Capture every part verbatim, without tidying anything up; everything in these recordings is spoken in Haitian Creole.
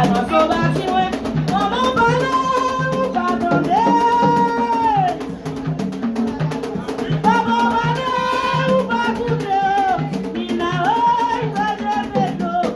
Nan sovati mwen, manman pale ou pa tande. Papa pale ou pa koute. Mina oy, oy, oy, oy, oy.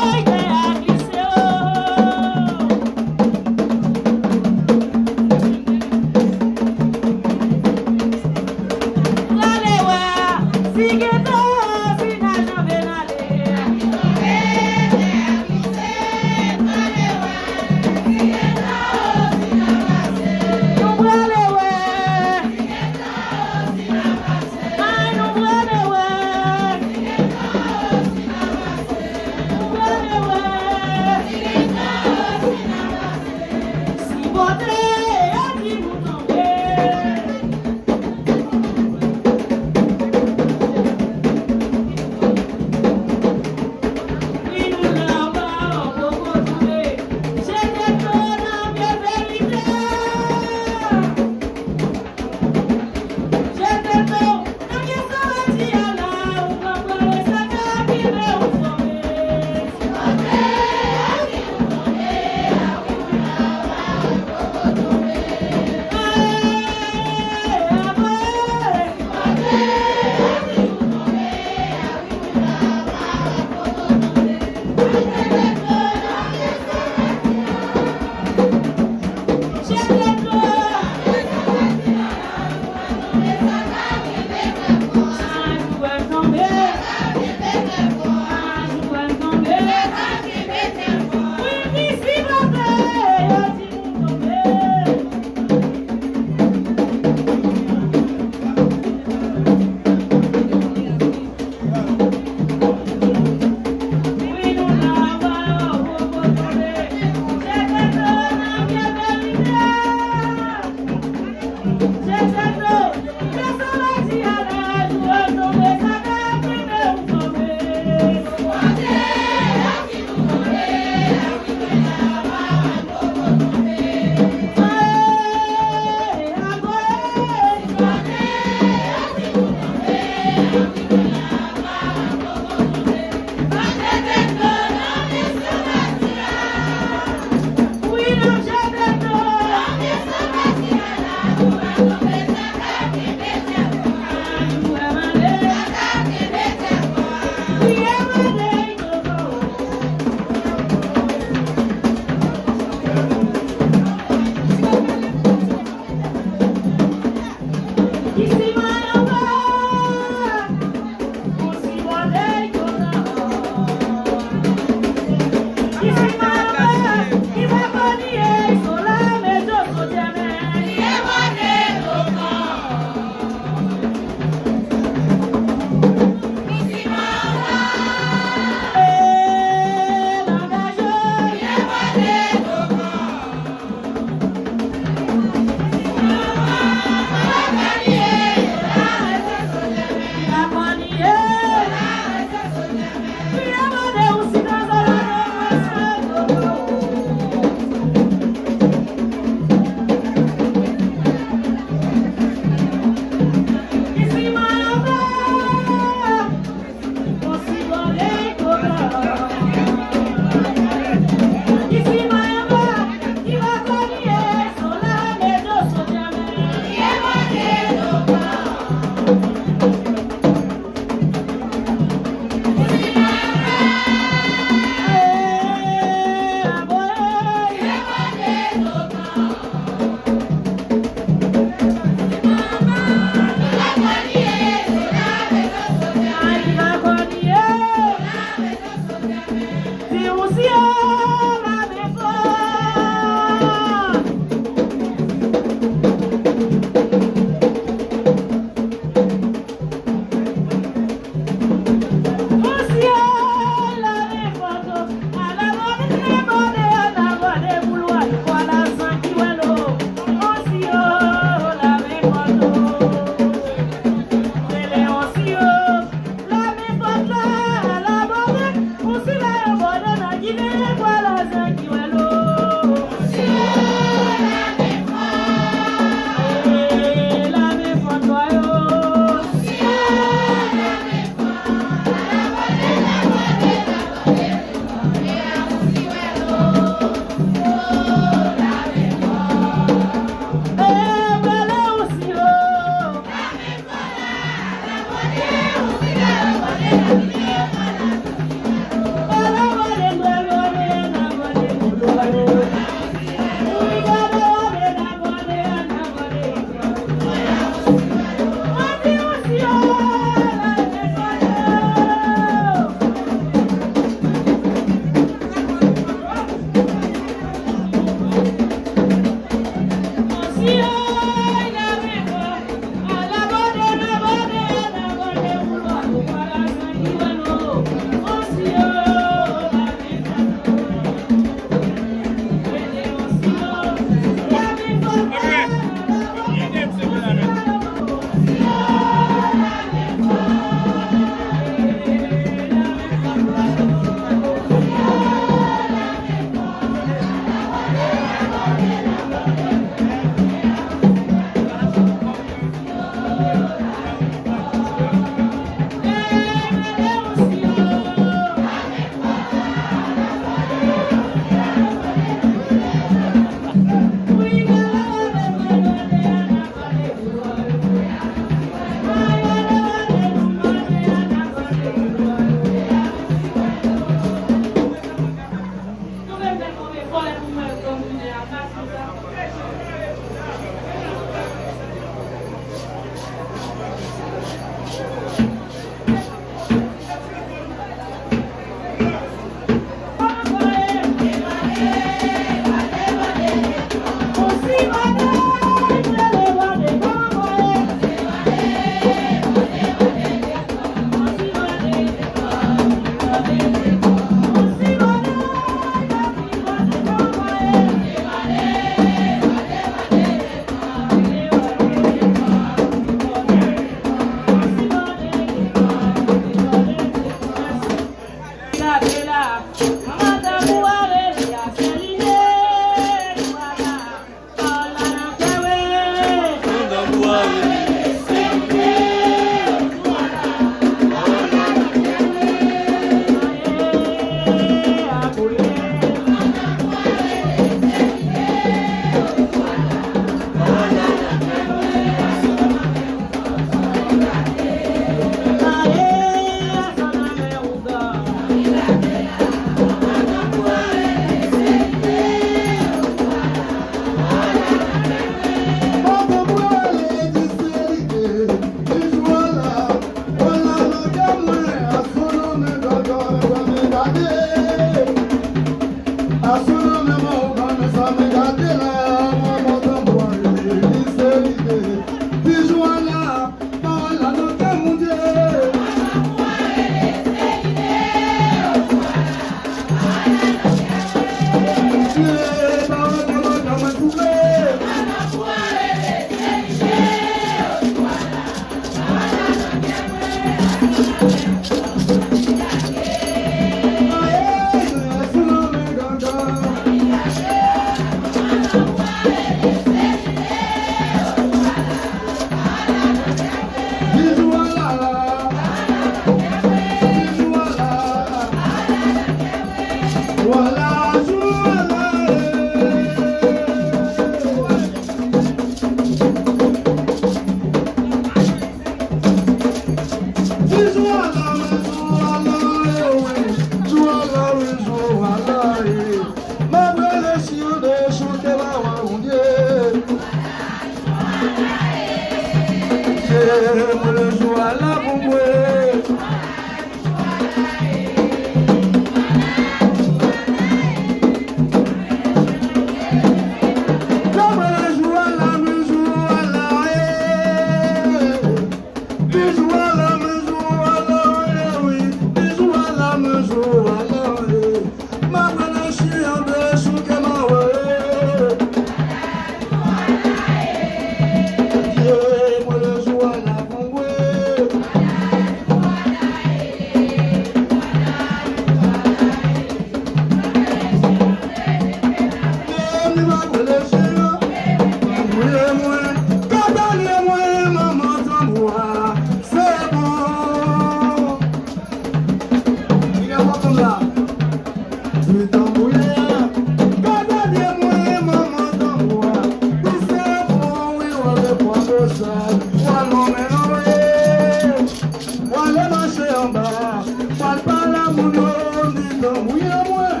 Wale mache anba, pral pale a moun yo, m di tanbouye mwen,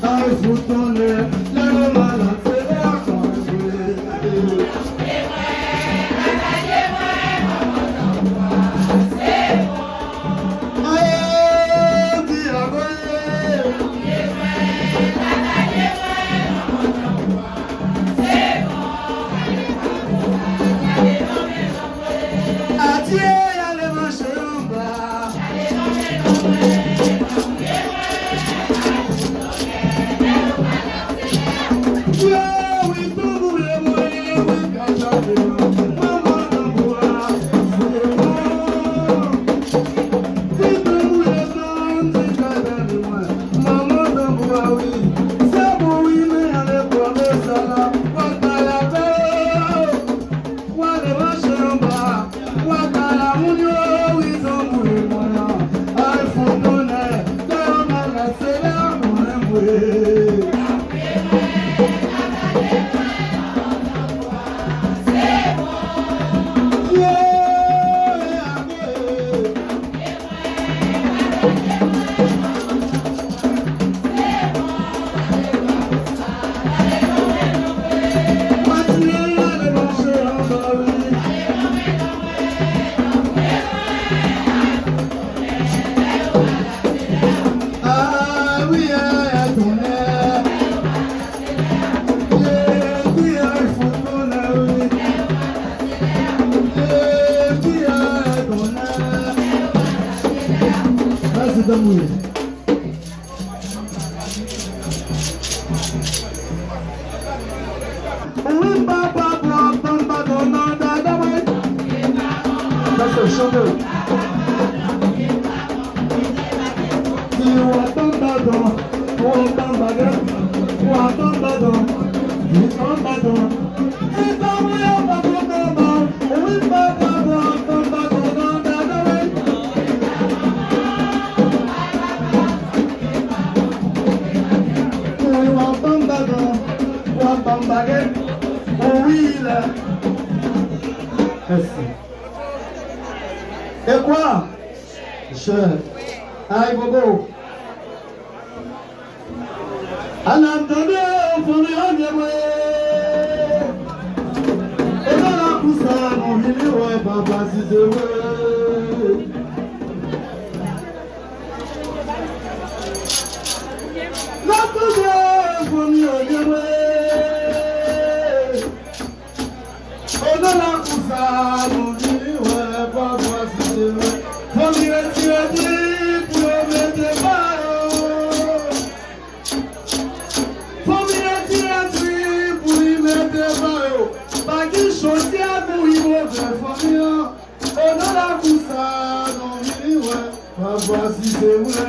kay fout konnen, lè yo malad, se lè a ka Wi, papa, papa, papa, non, non, non, non, wi. Sa se chante. Si w ap tann badon, w ap tann bagay, w ap tann badon, w ap tann badon. Mèsi. E kwa? Chè. Ay, bobo. Ala m tande fanmi an ye mwen. E nan lakou sa nou vini wè papa si se vre. N ap tande fanmi an ye mwen. E nan lakou sa nou vini wè papa si se vre. Fanmi retire trip pou yo mete ba yo. Fanmi retire trip pou li mete ba yo. Pa gen chòt ki ap mouri move fanmi an. E nan lakou sa nou vini wè papa si se vre.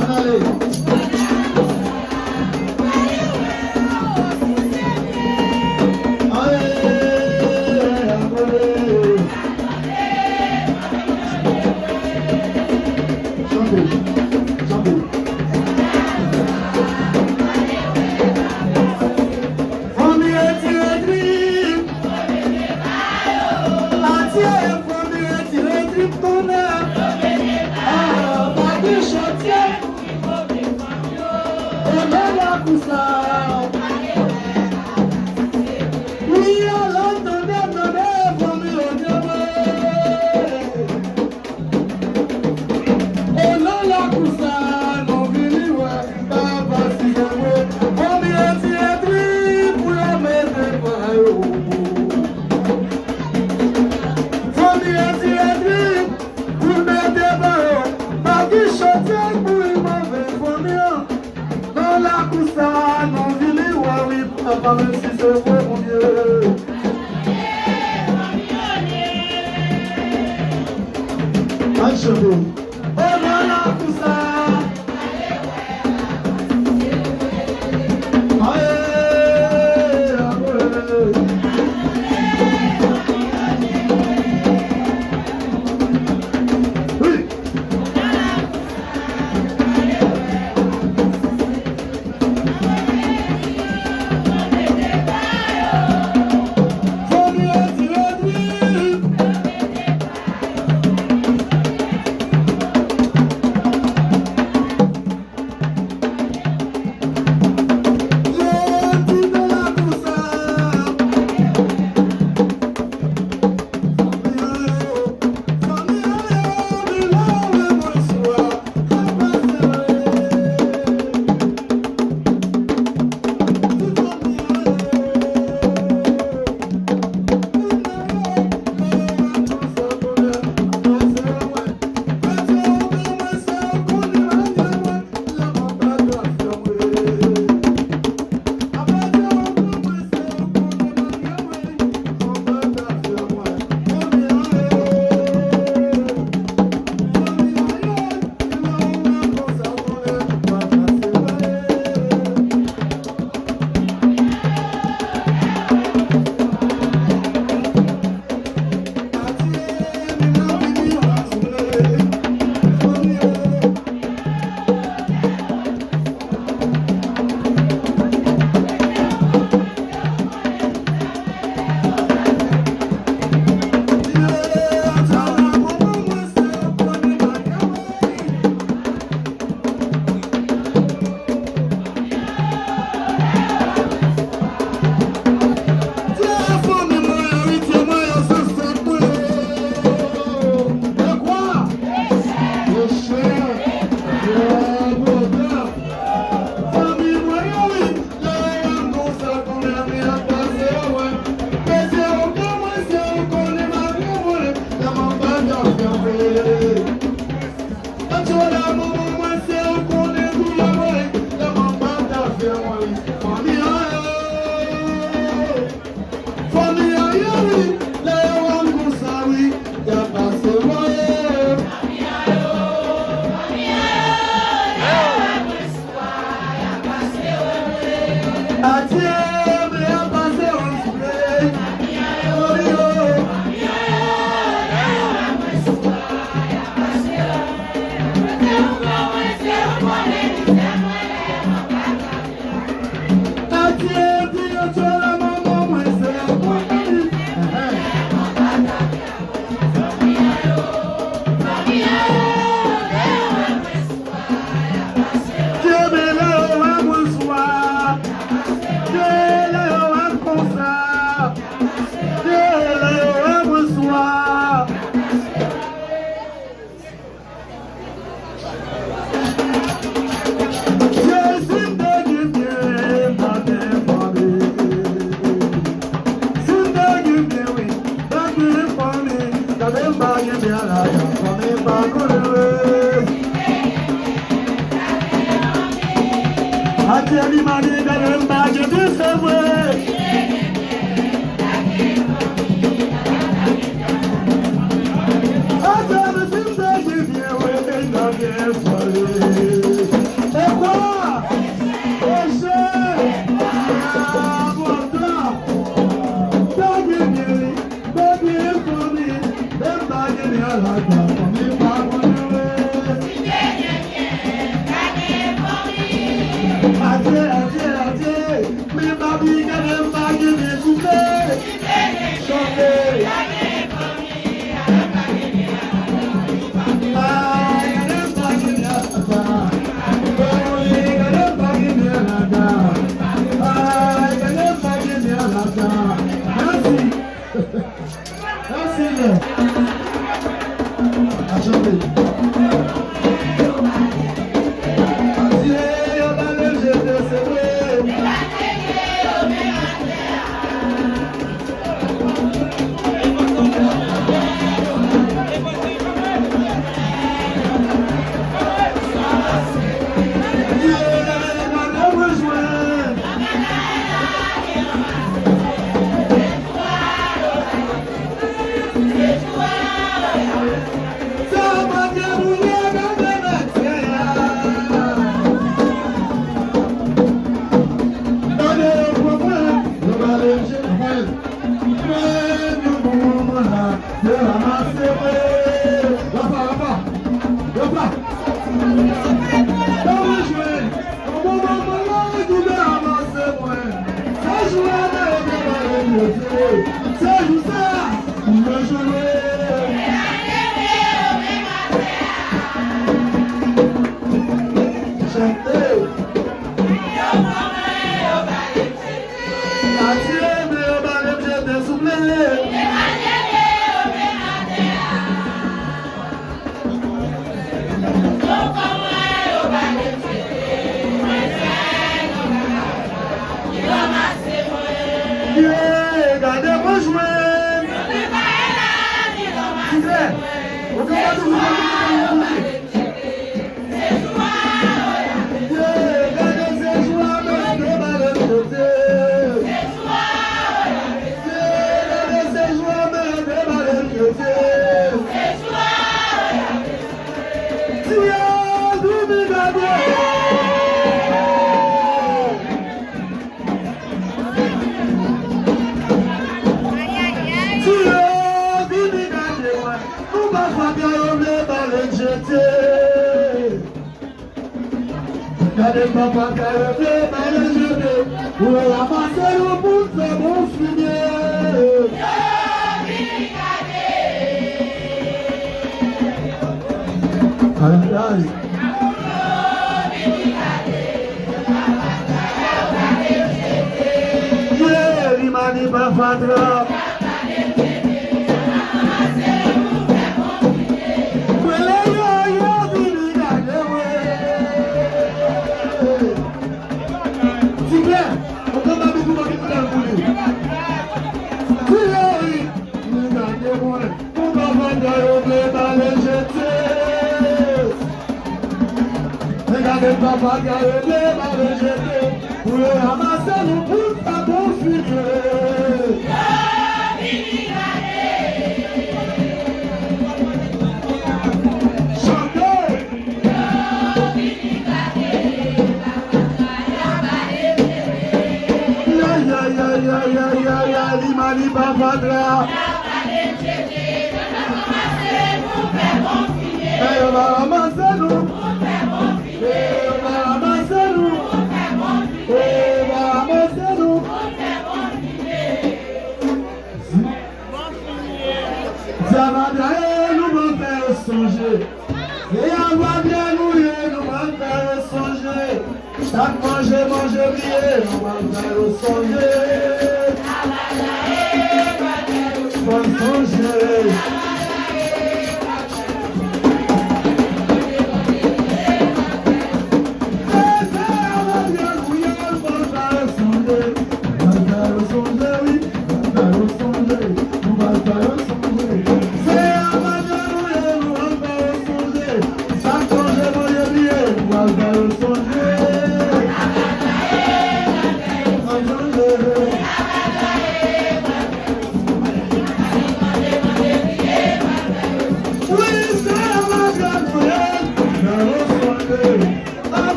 Ann ale. Chante, chante. Fanmi retire trip. Atire fanmi retire trip tonnè. Ah, pa gen chantye. E nan lakou sa. Wi, alò tande, tande, fanmi retire. E nan lakou sa nou vini wè papa si se vre. Fanmi retire trip pou yo mete ba yo. Fanmi retire trip pou mete ba yo. Pa gen chantye pou li move fanmi an. Nan lakou sa nou vini wè wi papa menm si se vre Bondye. Ann chante. O nan lakou sa. Aye, aye. Wi. Si m te gen byen, m ta byen fanmi. Si m te gen byen, wi, m ta byen fanmi. Gade m pa gen byen la, fanmi pa konnen, wi. Atyèl li mande, gade m pa gen byen, se vre. Adye, adye, adye. Men papi, gade m pa gen men souple. Chante. Ye, gade mwen jwenn. Tigrè, ou ka pa toujou konn mwen. Ye, gade se jou a mwen te bare m chante. Ye, gade se jou a mwen te bare m chante. Tiye, vini gade. Tiye, vini gade mwen. Nou pa fatra yo vle bare m chante. Gade papa ka yo vle bare jete. Pou yo ranmase nou pou fè bon fimye. Ay, ay. Ye, li mani pa fatra. Mwen lè yo, yo vini gade mwen. Tigrè, ou konn pa vin pou mwen ki pran pou li. Tigrè, wi, vini gade mwen. Pou papa yo vle bare jete. Men gade papa yo vle bare jete. Pou yo ranmase nou pou fè bon fimye. Chante. Ya, ya, ya, li mani pa fatra. Yo va ranmase nou. Yo va ranmase nou. Yo va ranmase nou. Dyab Abraye, nou pral fè yo sonje. Se Dyab Abraye nou ye, nou pral fè yo sonje. Sak manje, manje bliye, nou pral fè yo sonje. Fè yo sonje.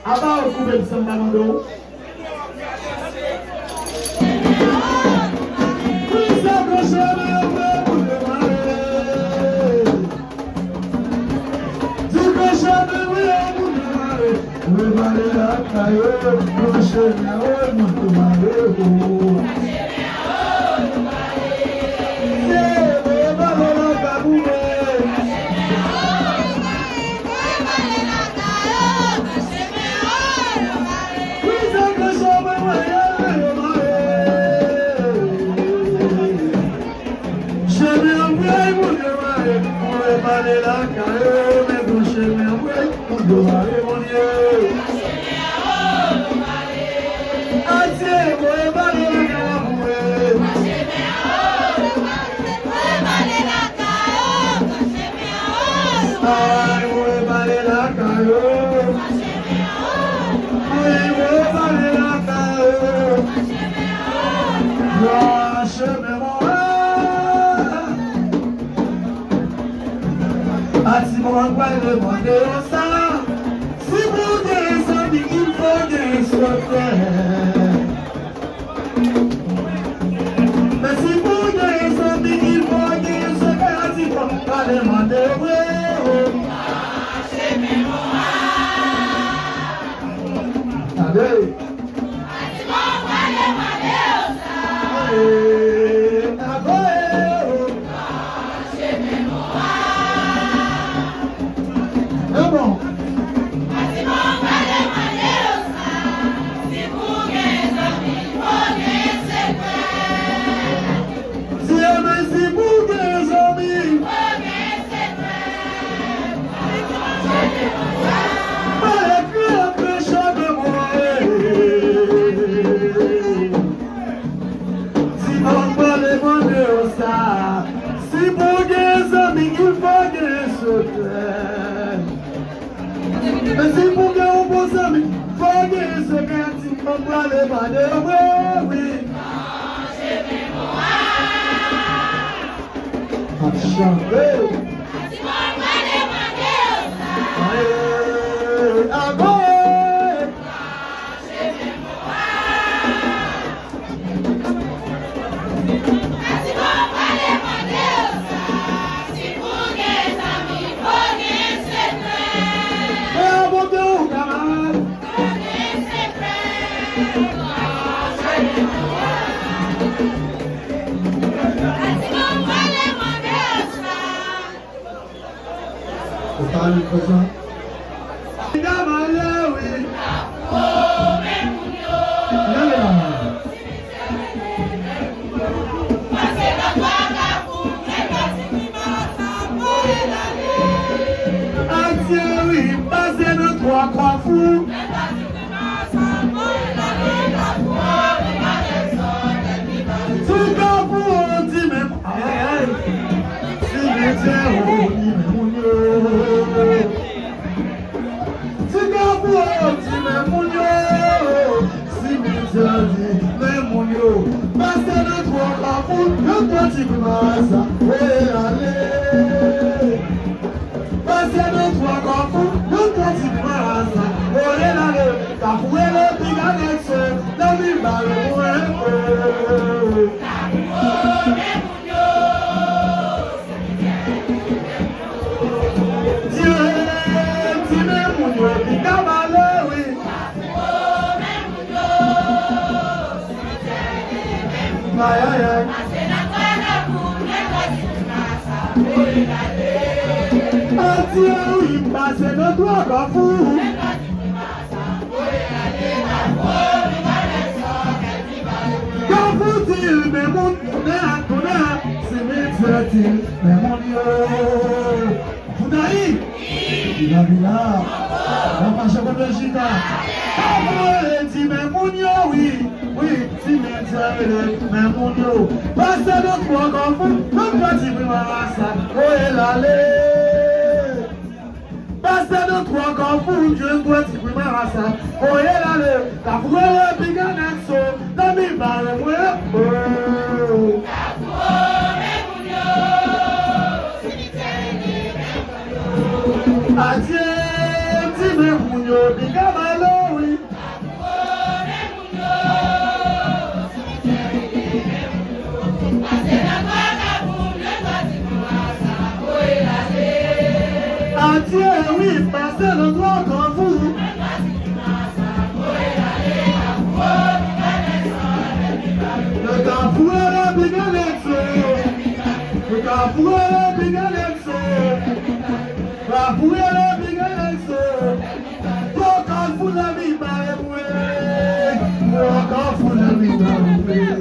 Apa w koupe m san m pa mande w? Poukisa pran chemen an vre pou demare? Di pran chemen wi an pou demare. Mwen pale lakay yo, pran chemen an wi pou demare. Se mwen pale lakay pou mwen. Chemen an vre, moun yo mare, mwen pale lakay yo, men gon chemen an vre, moun yo mare, moun yo. Atye, mwen pale lakay la pou mwen. Ay, mwen pale lakay yo. Ay, mwen pale lakay yo. Nan chemen mwen. Ati mwen pral demande yo sa. Si pou gen zanmi, il fo gen sekrè. Men si pou gen zanmi, il fo gen sekrè. Ati fo m pale mande vre. Tande. Ee, agoye. E bon. Di amen si pou gen zanmi. Mwen ekri an krechè de mwen. Si mwen pale mande yo sa, si pou gen zanmi, il fo gen sekrè. Men si pou gen yon bon zanmi, fo gen sekrè, ti fanm prale mande yo vre, wi. Ap chante. Aye, agoye. Ou pa ale konsa? Gade ale, wi. Gade la. Atye, wi, pase nan twa kafou. Ti kafou, ti men. Ay, ay, ay. Simetyè, o, li men moun yo. Ti kafou, o, ti men moun yo. Simetyè, li men moun yo. Pase nan twa kafou, nan twa ti plas. Voye ale. Pase nan twa kafou, nan twa ti plas. Voye ale. Kafou rele piga nèg se, nan li bare mwen. Ti men moun yo ki ka pale, wi. Ay, ay, ay. Atye, wi, pase nan twa kafou. Kafou Til men moun, tounen, tounen, simetyè Til men moun yo. Foudayi! Vila, vila. Nan mache kontre chita. Kafou rele ti men moun yo, wi. Wi, simetyè rele men moun yo. Pase nan twa Kafou, nan twa ti pri marasa. Voye l ale. Pase nan twa Kafou, jwenn twa ti pri marasa. Voye l ale. Kafou rele piga nèg so. Nan mi bare mwen. Oh. Adye, ti men moun yo, piga malo, wi. Adye, wi, pase nan twa Kafou. Nan Kafou, piga nèg so. Nan Kafou, piga nèg so. Kafou, piga nèg so. Twa Kafou, lè mi bare mwen. Twa Kafou, lè mi bare mwen.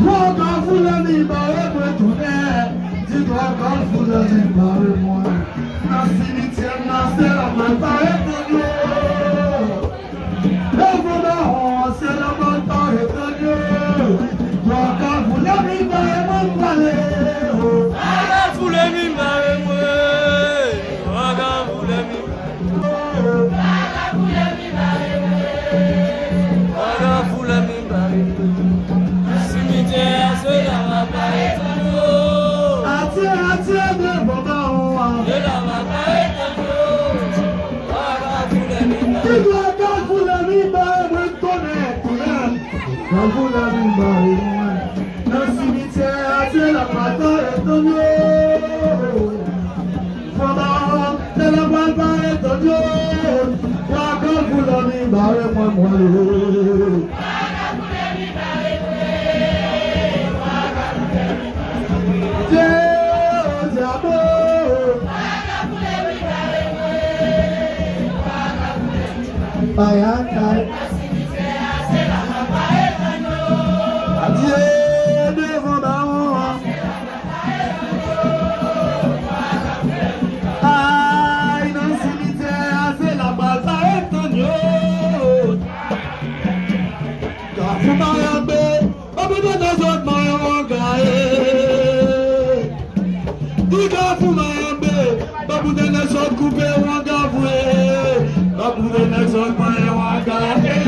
Twa Kafou, lè mi bare mwen tounen. Di twa Kafou, lè mi bare mwen. Nan simityè nan, se la mwen bare mwen yo. Lè vre mawon an, se la bal pa etanye. Twa Kafou, lè mi bare mwen, m prale. Twa Kafou, lè mi bare mwen. Twa Kafou, lè mi bare mwen. Twa Kafou, lè mi bare mwen. Twa Kafou, lè mi bare mwen. Simityè a, se la m ap bare tande. Atire, atire devan mawon an. Se la m ap bare tande. Ki dwa Kafou lè mi bare mwen tonnè, tonnè. Kafou lè mi bare mwen. Nan simityè a, se la m ap bare tande. Fò ba, se la m ap bare tande. Kafou lè mi bare mwen, mwen. Dye, o dyabo. Ay, ay, ay. Adye devan bawon an. Ay, nan simityè a, se la bal pa etann yo. Kafou Mayanbe, pa pou tande zòt manyen wanga e. Di Kafou Mayanbe, pa pou tande zòt koupe wanga vre. Pa pou tande zòt manyen wanga e.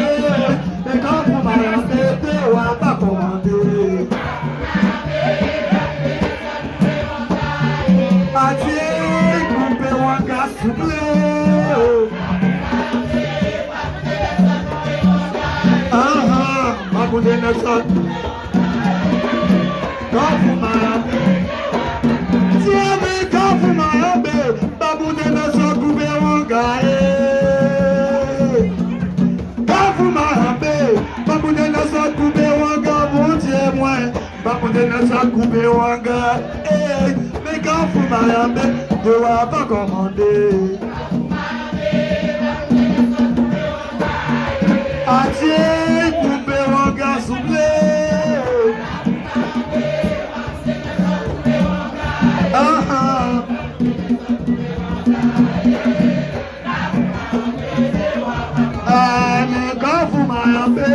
Men Kafou Mayanbe, te wa pa kòmande. Adye, koupe wanga souple. Ahan, pa pou tande zòt. Kafou Mayanbe. Dye men Kafou Mayanbe, pa pou tande zòt koupe wanga e. Kafou Mayanbe, pa pou tande zòt koupe wanga, Bondye mwen. Pa pou tande zòt koupe wanga, ey, men Kafou Mayanbe, te wa pa kòmande. Adye, koupe wanga souple. Ahan. Ay, men Kafou Mayanbe.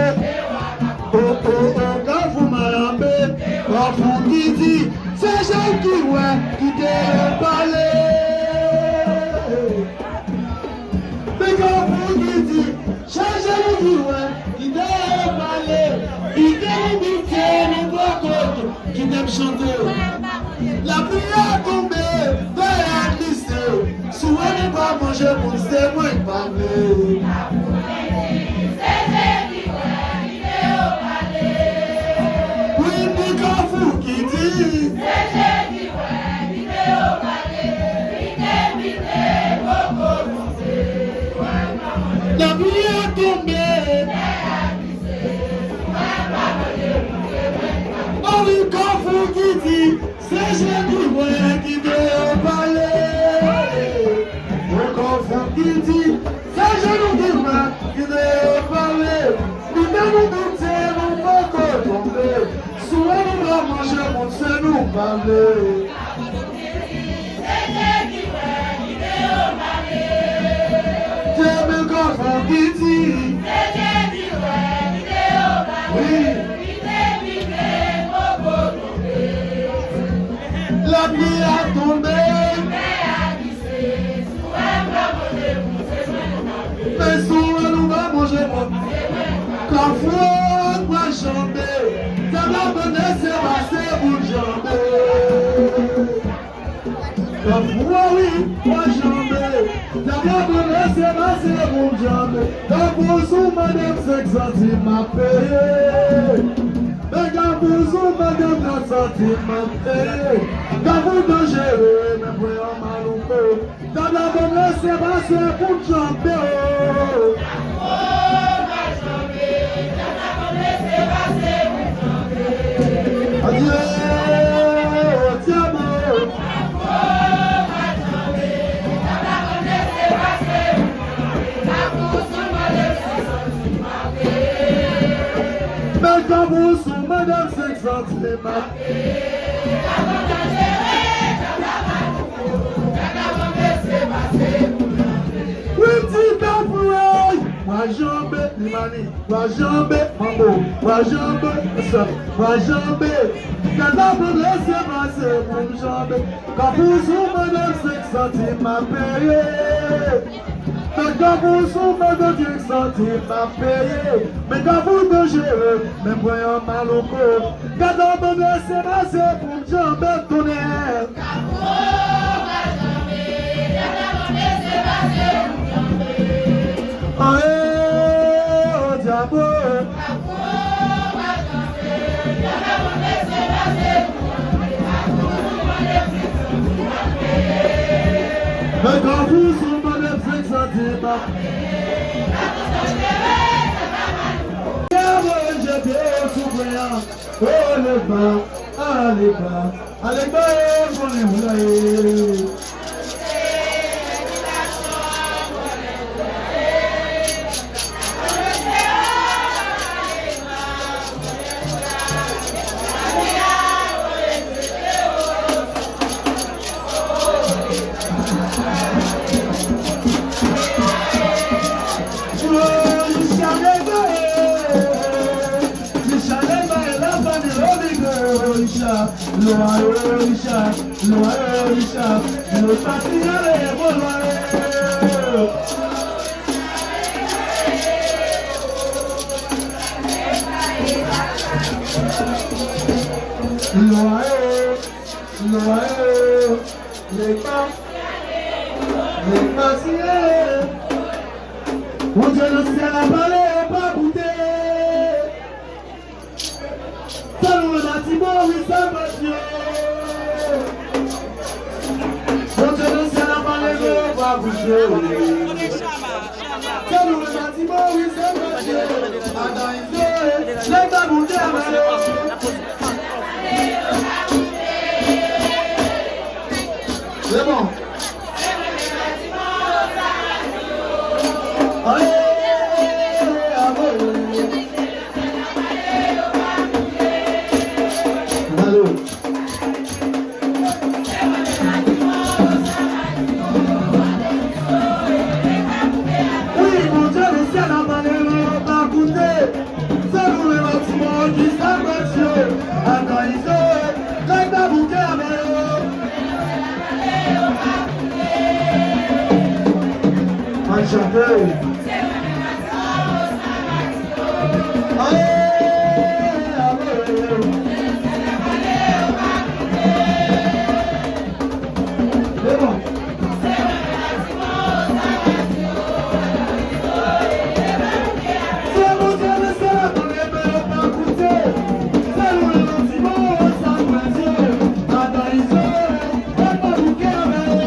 O, o, o, Kafou Mayanbe. Kafou ki di, se je w ki wè, kite yo pale. Men Kafou ki di, se je nou ki wè, kite yo pale. Kite nou bite, nou bòkòt, kite m chante. Lapli a tonbe, fèy a glise. Sou ane pa manje moun, se mwen k pa vle. Wi, m di Kafou ki di. Lapli a tonbe. Anri Kafou ki di, se je ki wè, kite yo pale. Kafou ki di, se je nou ki wè, kite yo pale. Kite nou doute, Pale. Dye men kòman ki di. Wi. Lapli a tonbe. Men sou wè nou pa manje mòn. Kafou a pral janbe. Dyab la mande se pase pou l janbe. Kafou a wi pral janbe. Dyab la mande se pase pou l janbe. Kafou sou madanm senk santim ap peye. Men Kafou sou madanm trant santim ap peye. Kafou danjere, men pwen an malouko. Dyab la ban m lese pase pou m janbe o. Adye, o dyab o. Men Kafou sou madanm senk santim. Wi, ti Kafou, ey! Pral janbe, Limani, pral janbe, Manbo, pral janbe, Sòt, pral janbe. Dyab la ban m lese pase pou m janbe. Kafou sou madanm senk santim ap peye. Men Kafou sou madanm senk santim ap peye. Men Kafou danjere, men pwen an malouko. Dyab la ban m lese pase pou m janbe, tonnè. Aye, o dyab o. Men Kafou sou madanm senk santim. Dyab o, jete yo sou pwen an. O, ale ba, ale ba. Ale ba, e konnen w la ye. Lwa yo richa, lwa yo richa, yo pati ale bon lwa yo. Lwa yo, lwa yo, lepa, lepa siye. Bondye nan syèl la pale, yo pa koute. Sa nou wè Batiman, wi, sa Batiman. Bondye nan syèl la pale, yo pa koute. Sa nou wè Batiman, wi, sa Batiman. Adan Izo, lè ka moute avè yo. Se bon. Wi, Bondye nan syèl la pale, yo pa koute. Se nou menm Batiman ki sa Bondye. Adan Izo, lè ka bouke avè yo. Al chante. Ale, ale. Se bon. Se Bondye nan syèl la pale, men yo pa koute. Se nou menm Batiman, sa Bondye. Adan Izo, lè ka bouke avè yo.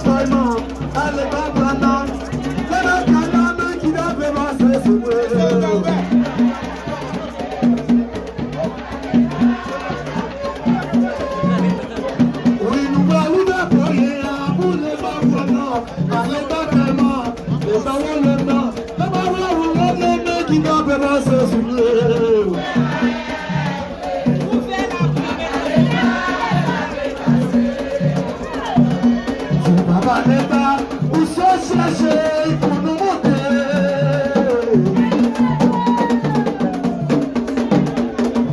Payman, ale papa nan. Lè nan kanal ki dapre pase sou mwen. Wi, nou pral rive kote a, boule papa nan. Ale papa nan, e pa wè lè nan. Lè pa wè lè nan, men ki dapre pase sou mwen. Se pa pale ba, ou sot chèche pou nou monte.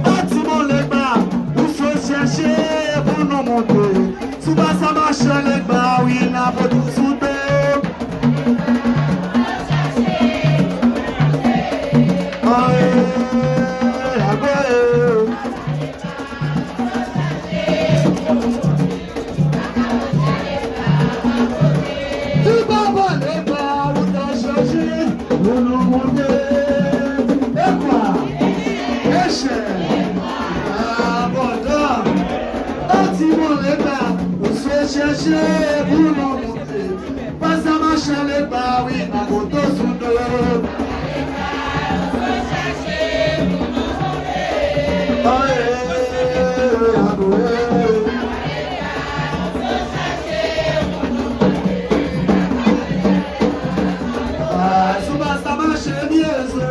Pati bon lèk ba, ou sot chèche pou nou monte. Sou ba sa mache lèk ba, wi, n a pote sou do. Aye, aye. Ti papa leta ou ta chèche pou nou monte. Ekwa, echèl, abòdan. Pati bon leta ou sot chèche pou nou monte. Pase mache leta wi, n a pote sou do. Aye, aye. Ah, sou ba sa mache byen zo.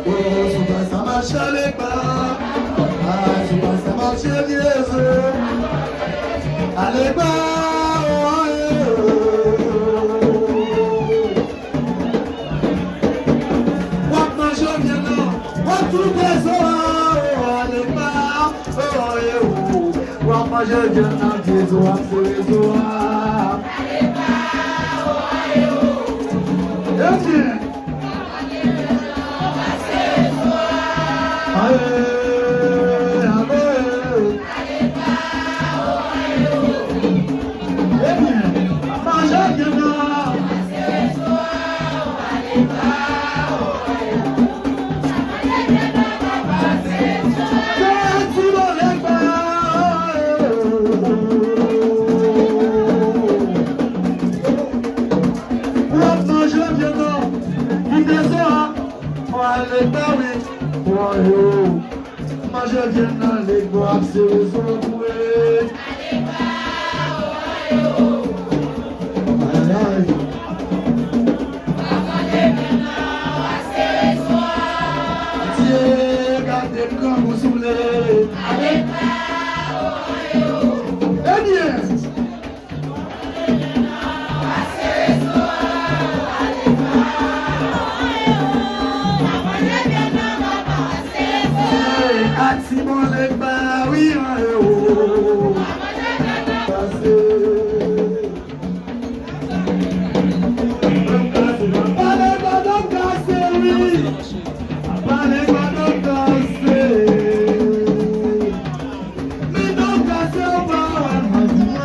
Oh, sou ba sa mache leta. Ah, sou ba sa mache byen zo. Ale ba, oh, aye, oh. W ap manje vyann nan, w ap twouve zo a, o, ale pa, o, e, o. W ap manje vyann nan, vye zo a, se zo a. Ebyen. Aye, aye. Ebyen, manje vyann nan. W ap manje vyann nan. Kite zo a. Manje vyann nan, lèk bò ap sere sou koure. Ay, ay. Dye, gade m grangou soule. Ebyen. Ati bon lèk ba wi an e o. Pase. Pale pa dòk kase wi. Pale pa dòk kase. Men dòk kase ou pa wè mwen vye.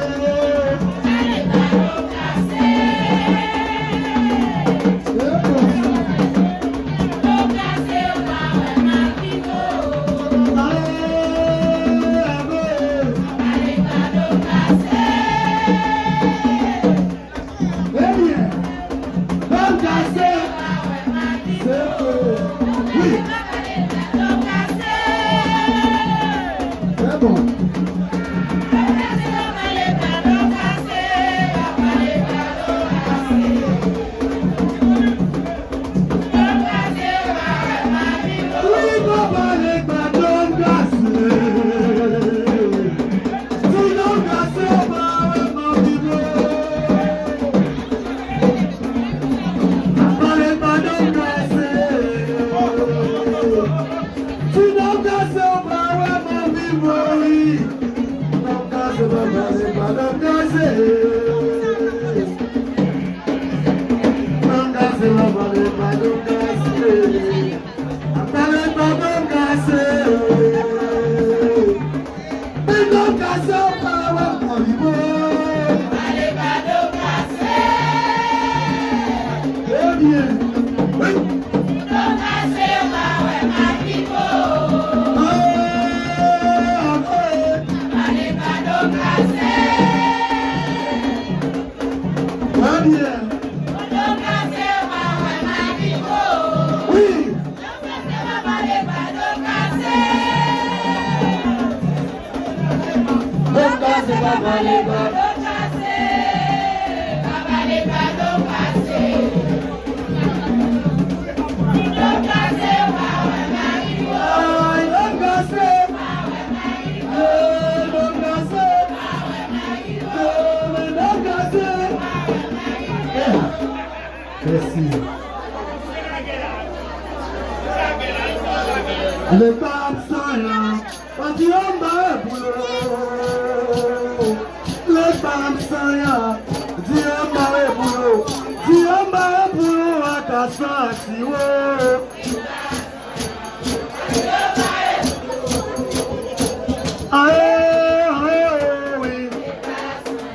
Ebyen, dòk kase. Se vre. Wi. Trè bon. Wi, papa, lèk ba dòk kase. Ti dòk kase, pa wè m ap viv. Pale pa dòk kase. Ti dòk kase, pa wè m ap viv, wi. Dòk kase, pa pale pa dòk kase. Dòk kase, pa pale pa dòk kase. Pale pa dòk kase. Men dòk kase, pa wè m ap viv. Pale pa dòk kase. Ebyen. Wi. Dòk kase, pa wè m ap viv. Ah, ah. Pale pa dòk kase. Mèsi. Lè pa ap san an, pa di yo m bare pou yo. Lè pa ap san an, di yo m bare pou yo. Di yo m bare pou yo ak asan ak siwo. Aye, aye, o wi.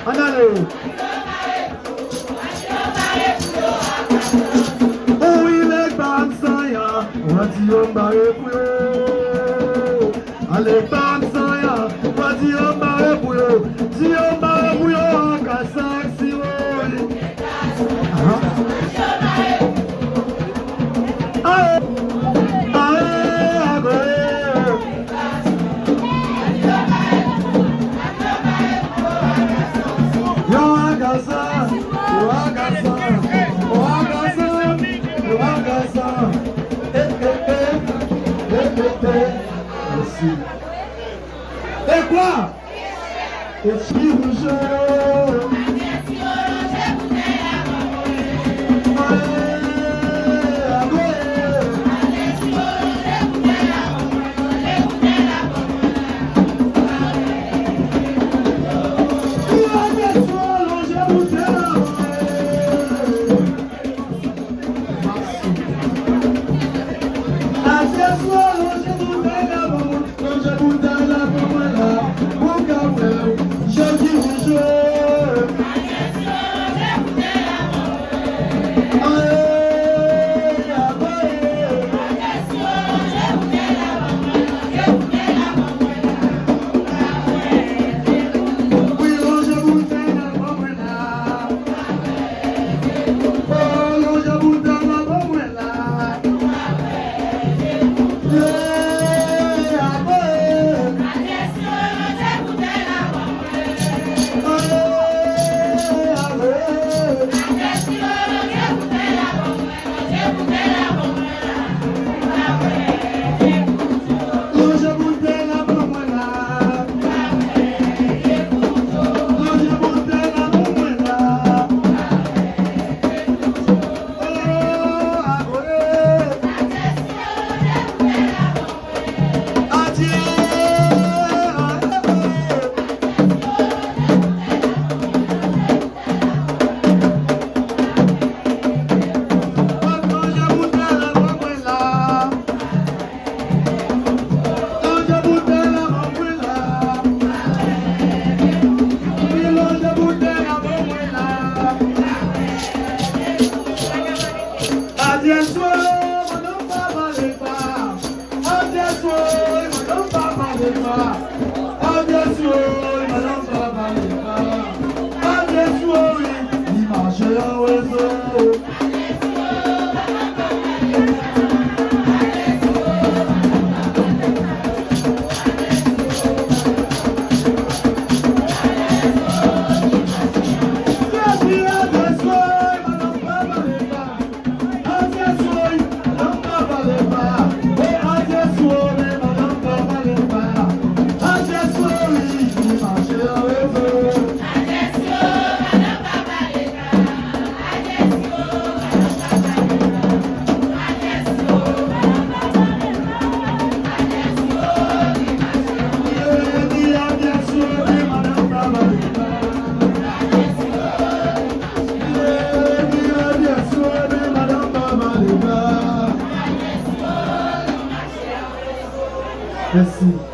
Ann ale. O wi, lè pa m san an, w a di yo m bare pou yo. Ale pa m san an, w a di yo m bare pou yo. Di yo m bare pou yo, an ka santi, wi. Aye, aye, agoye. Yo agasa, yo agasa, yo agasa, yo agasa. Eh, eh, eh, eh, eh, eh. Mèsi. E kwa? Espri wouje. Mèsi.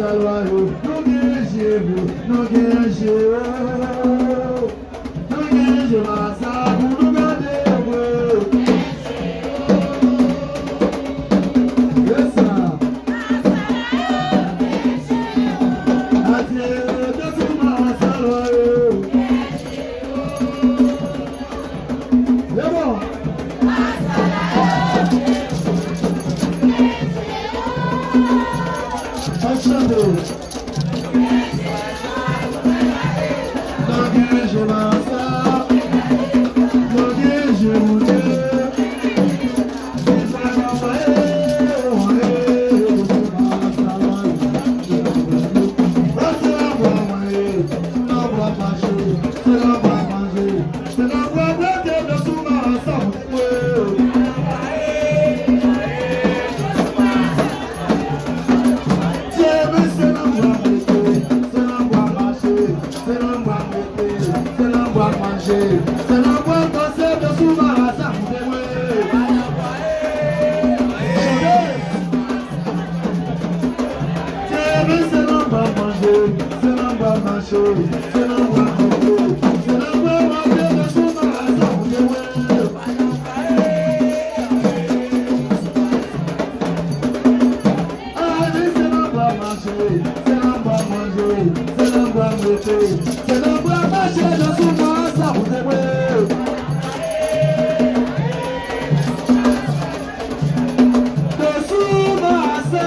Nou gen je, nou gen je, nou gen je, masa pou nou gade vre. Yes, sir. Adye, de sou masa lwa yo. Lè bon. An chante. Nan gen je masa, nan gen je Bondye. Se nan bwa manje, se nan bwa danse, de sou marasa pou dewe. Chante. Se nan bwa manje, se nan bwa manje, se nan bwa manje, se nan bwa manje, de sou marasa pou dewe. Ay, se nan bwa manje, se nan bwa manje, se nan bwa manje, se nan bwa manje, de sou marasa pou dewe. De sou marasa.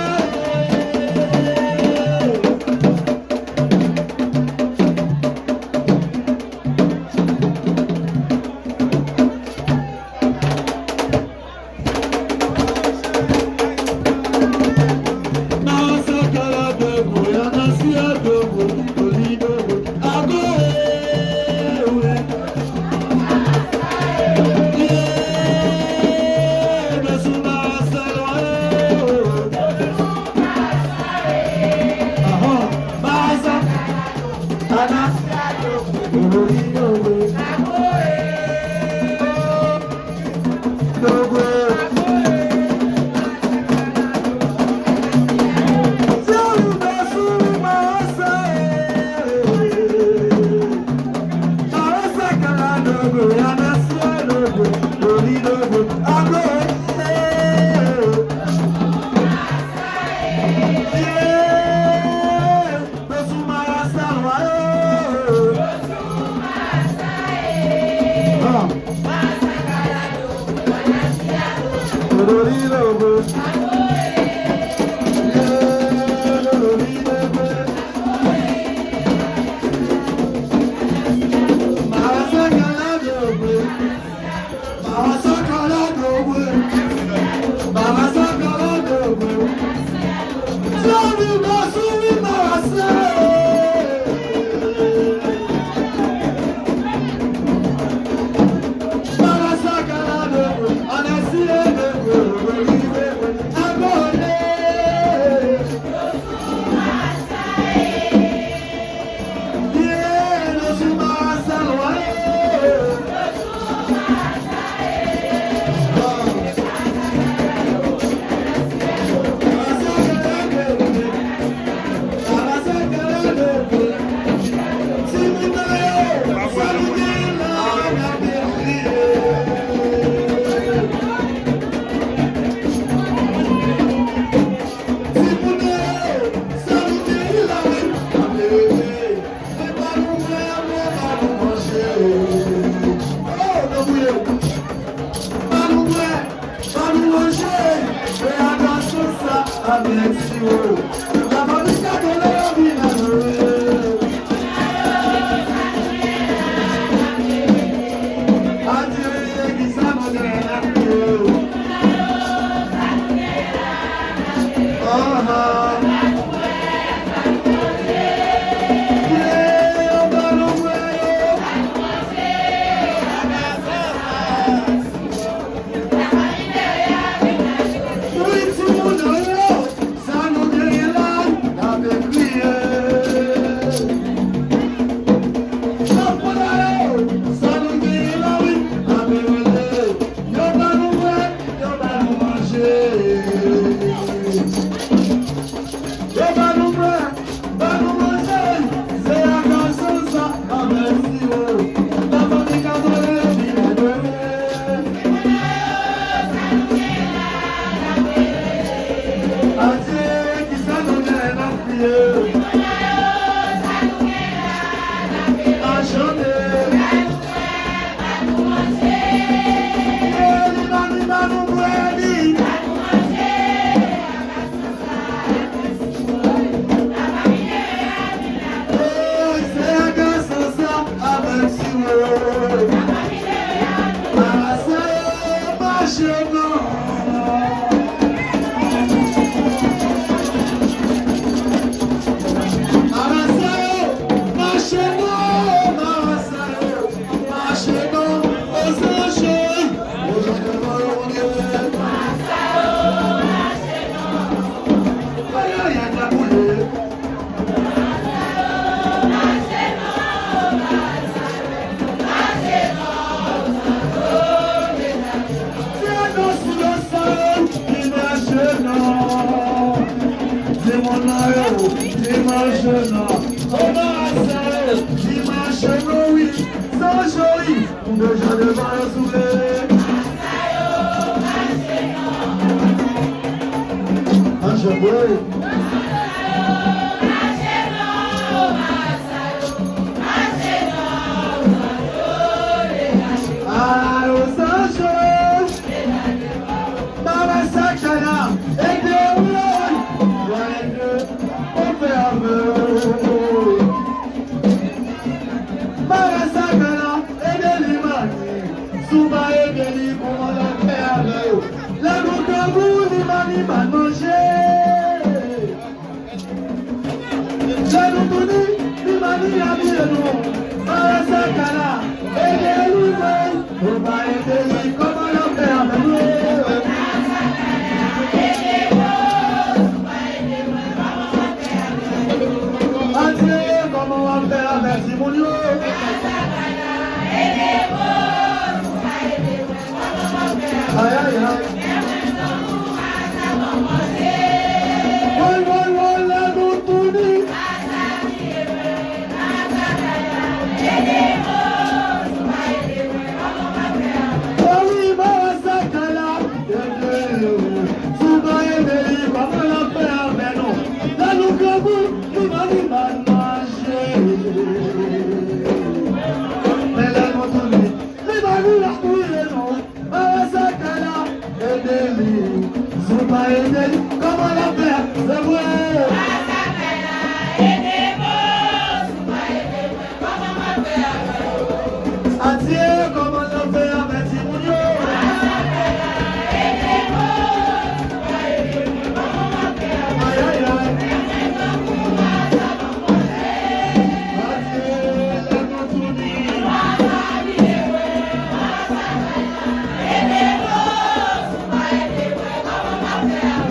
Yo ba nou bwè, yo ba nou manje. Yo ba nou bwè, Li mache non wi, san cheri, pou de jan de van yo soufle. An chante. Ayo, Sancho! Mama Sakana, ede w! Mwen ede w fè avè w. Mama Sakana, ede li mani. Si w pa ede li, kòman l ap fè avè yo? Lè nou grangou, li mani pa manje. Lè nou touni, li mani abiye nou. Mama Sakana, ede li, mwen. Ou pa ede li, kòman l ap fè avè nou? Adye, kòman w ap fè avè timoun yo? Ay, ay, ay. Woy, woy, woy, lè nou touni. Woy, Mama Sakana, ede yo. Si w pa ede li, kòman l ap fè avè nou? Lè nou grangou, li pa, li pa manje. Men lè nou touni, li pa, li pa touye nou. Mama Sakana, ede li. Si w pa ede li, kòman l ap fè? Se vre. Adye, kòman l ap fè avè timoun yo? Ay, ay, ay. Adye, lè nou touni.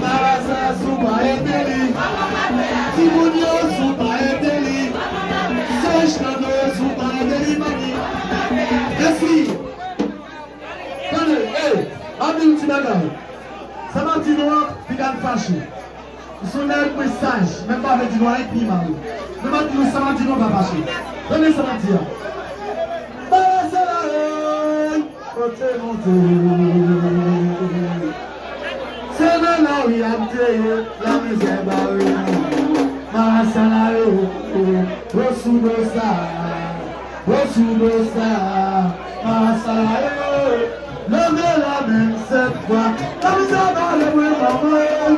Marasa, si w pa ede li. Timoun yo, si w pa ede li. Sèch nan yo, si w pa ede li, mami. Mèsi. Tande, ey, m ap di yon ti bagay. Sa m ap di nou an, piga n fache. M se yon nèg mwen saj, men m pa vle di nou anyen ki pi mal. Men m ap di nou sa m ap di nou an pa fache. Tande sa m ap di a. Marasa la, ey, kote nou te ye? Se nan lari a m te ye, lamizè bare nou. Marasa la, ey, gwo sou do sa. Gwo sou do sa, Marasa la yo, leve la men sèt fwa. Lamizè bare mwen manman.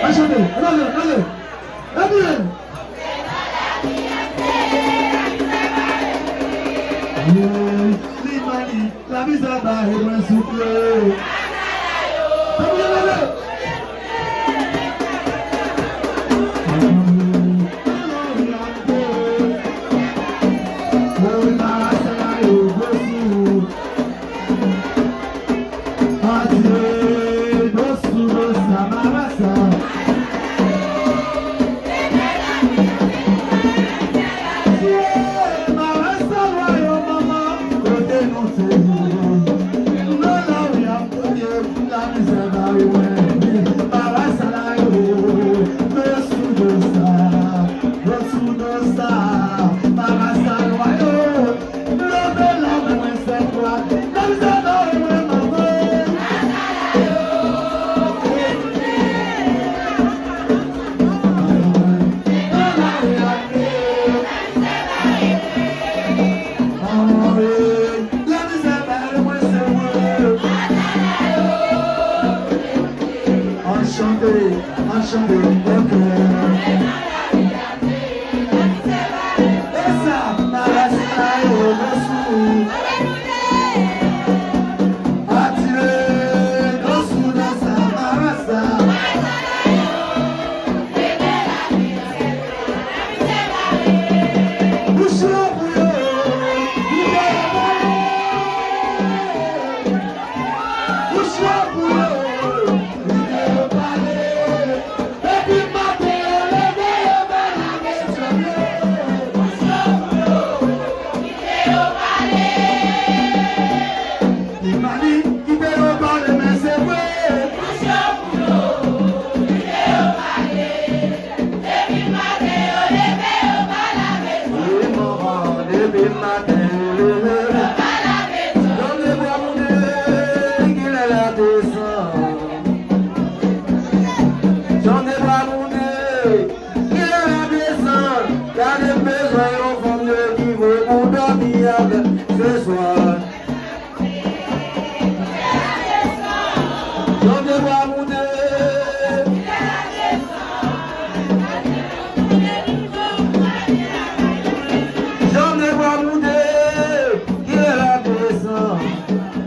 An chante, an ale, an ale. Ebyen. Limani. Lamizè bare mwen souple. Tanpri, leve. Adye, dosu, dosa, marasa. Kote nou te ye? Nan lari a m te ye, lamizè bare mwen. Marasa la yo, dosu, dosa, dosu, dosa, marasa lwa yo. Leve la men mwen sèt fwa. Lamizè bare mwen manman. Lamizè bare mwen se mwen. An chante, an chante, ok. E sa, marasa yo, dosu. Atire, dosu, dosa, marasa. Bouch yo pou yo, pou yo pale. Bouch yo pou yo, pou yo pale. Depi maten yo leve, yo pa lave zye yo. Bouch yo pou yo, kite yo pale. Limani, kite yo pale, men se vre. Bouch yo pou yo, kite yo pale. Janm de bwa moute. Janm de bwa moute. Kilè l ap desann?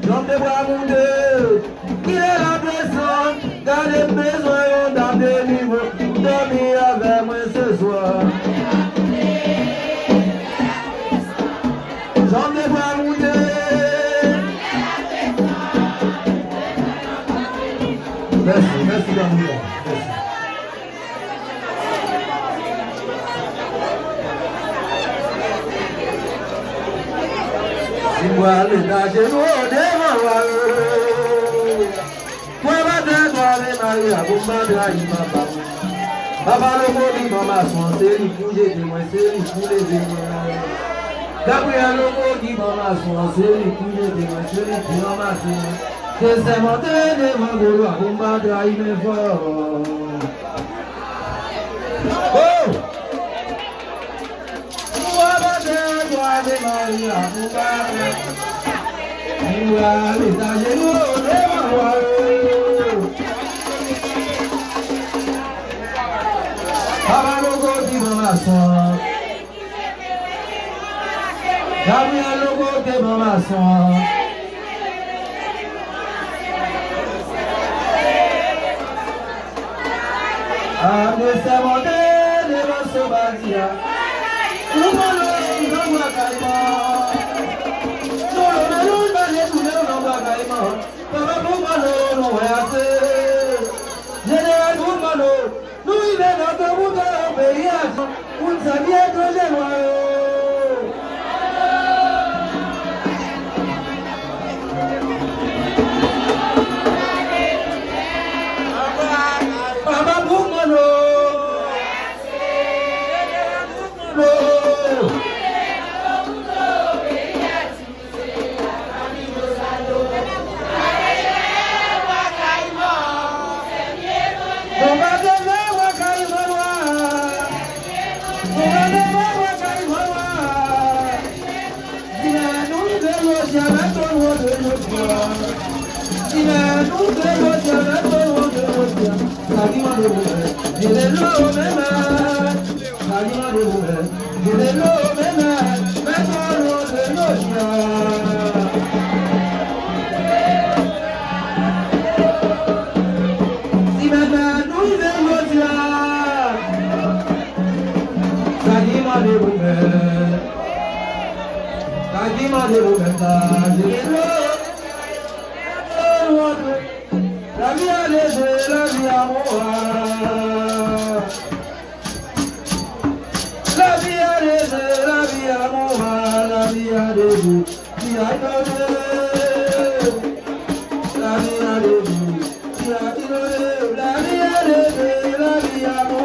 Janm de bwa moute. Kilè l ap desann? Gade m bezwen yon dam de nivo pou dòmi avè mwen se swa. Janm de bwa moute. Mèsi, mèsi, Dam Mwen. Mèsi. Si m pral met ajenou devan wa yo. Mwen pa tèt Ave Maria pou m pa trayi papa m. Papa Loko ki ban mason an, se li pou jete mwen, se li pou leve mwen. Gabriel Loko ki ban mason an, se li pou jete mwen, se li pou ranmase mwen. Te sèmante devan Golwa pou m pa trayi men fò. Oh! Pou w ap atè, pou Ave Maria, pou w ap atè. Pou w ap met ajenou devan wa yo. Papa Loko ki ban mason an. Gabriel Loko ki ban mason an. Ane sèmante devan Sobadia. Pou Manno, Boukman Lolo, Boukman Lolo, Boukman Lolo, Boukman Lolo, Boukman Lolo, Boukman Lolo, nou wè ase. Jeneral Boukman Lolo, nou rive nan Kanbouka, peyi a, pou n salye etranje nwa yo. Papa Boukman Lolo. Nou pa te vle wè Kayiman nwa. Nou pa te vle wè Kayiman nwa. Di lè nou rive jodi a, mèt nou rantre jodi a. Di lè nou rive jodi a, mèt nou rantre jodi a. Sa ki mande pou fè, di lè nou menm. Sa ki mande pou fè, di lè nou menm. Mèt nou rantre jodi a. Si mèt nou rive jodi a. Sa ki mande pou fè. Sa ki mande pou fè sa, di lè nou. Lavi a de je, lavi a mò. Lavi a de je, lavi a mò, lavi a de je, lavi a de je. Lavi a de je, lavi a de je, lavi a mò.